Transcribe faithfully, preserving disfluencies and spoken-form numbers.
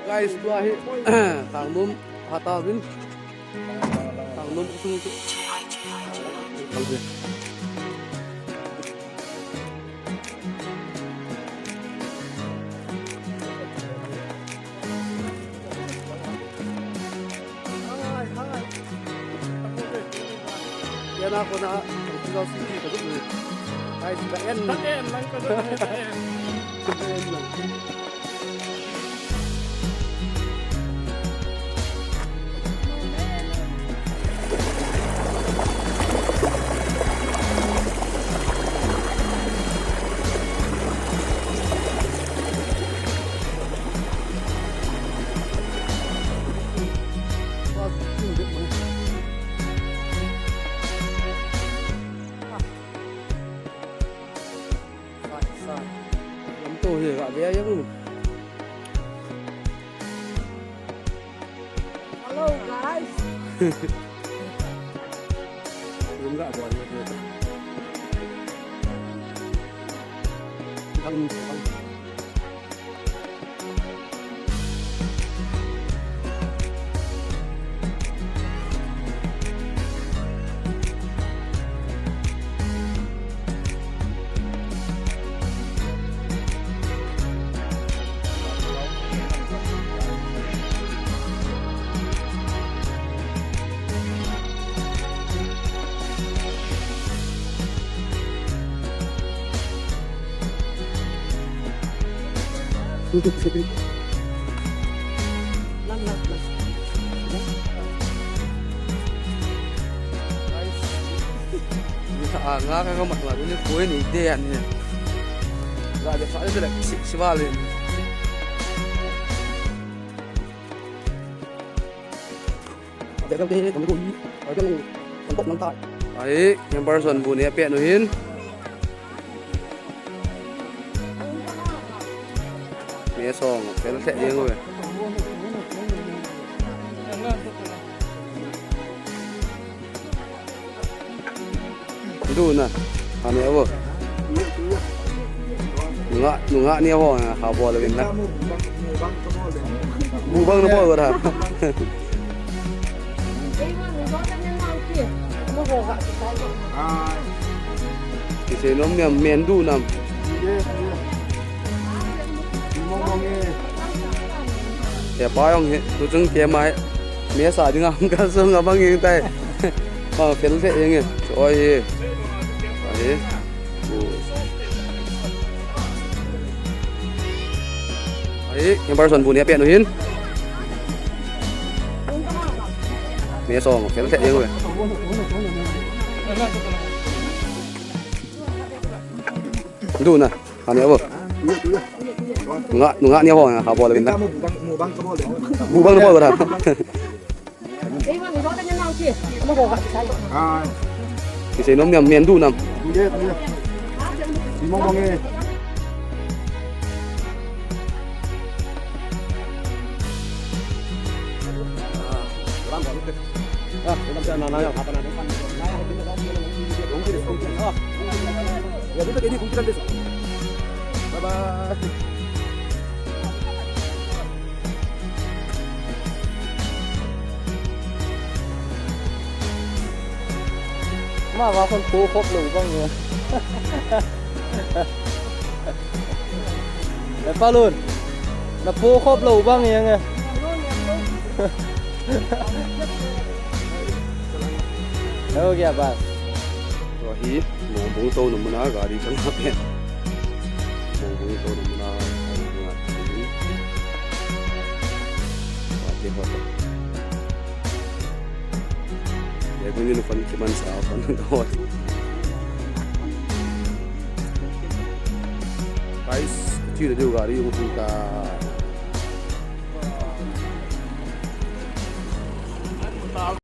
Guys, tua hi Khangnom hat a vin. Khangnom sung chu. Yan ako na, ang sigaw city, kaduk ni. Ay, sa N. Sa N lang, kaduk ni, sa N. Sa N lang. Sai, sai. Lamto hi ga ve a jong. Hello, guys. Rum ga bol na. Dang, dang. Lang, lang, lang. Guys. Ni ka anga ka ka mat la ni ko ni de an ni. Ga de sa de le si si ba le. Ahi, yang person bu ni apia nu hin. Ni song, fel te yang we. Du na. Ane abo. Nunga, nunga ni abo, ha bol le na. Mukbang na bol ko da. Kisei nom ni men du nam. He pa jong he, tu chung ke mai. Mesa ding a hung ka sung a bang ing tai. Ma fel te ing e. Oi. Ahi. Ahi, yang person bu ni apia nu hin. Mesa song, fel te ing e. Du na. Ane abo. Nunga, nunga ni abo, ha bol le na. Mukbang na bol ko da. Kisei nom ni men du nam. Bye bye. Ma va kon po khop lou bang e. E pa lun. Na po khop lou bang e nge. Ho gaya bas. Tua hi, Mongbung touna muna gari chang a pen. Mongbung touna muna gari chang a pen. Tua hi hotel. Ye kuni nu fan kiman sa fan ka hot. Guys, chu le diu gari hung ta.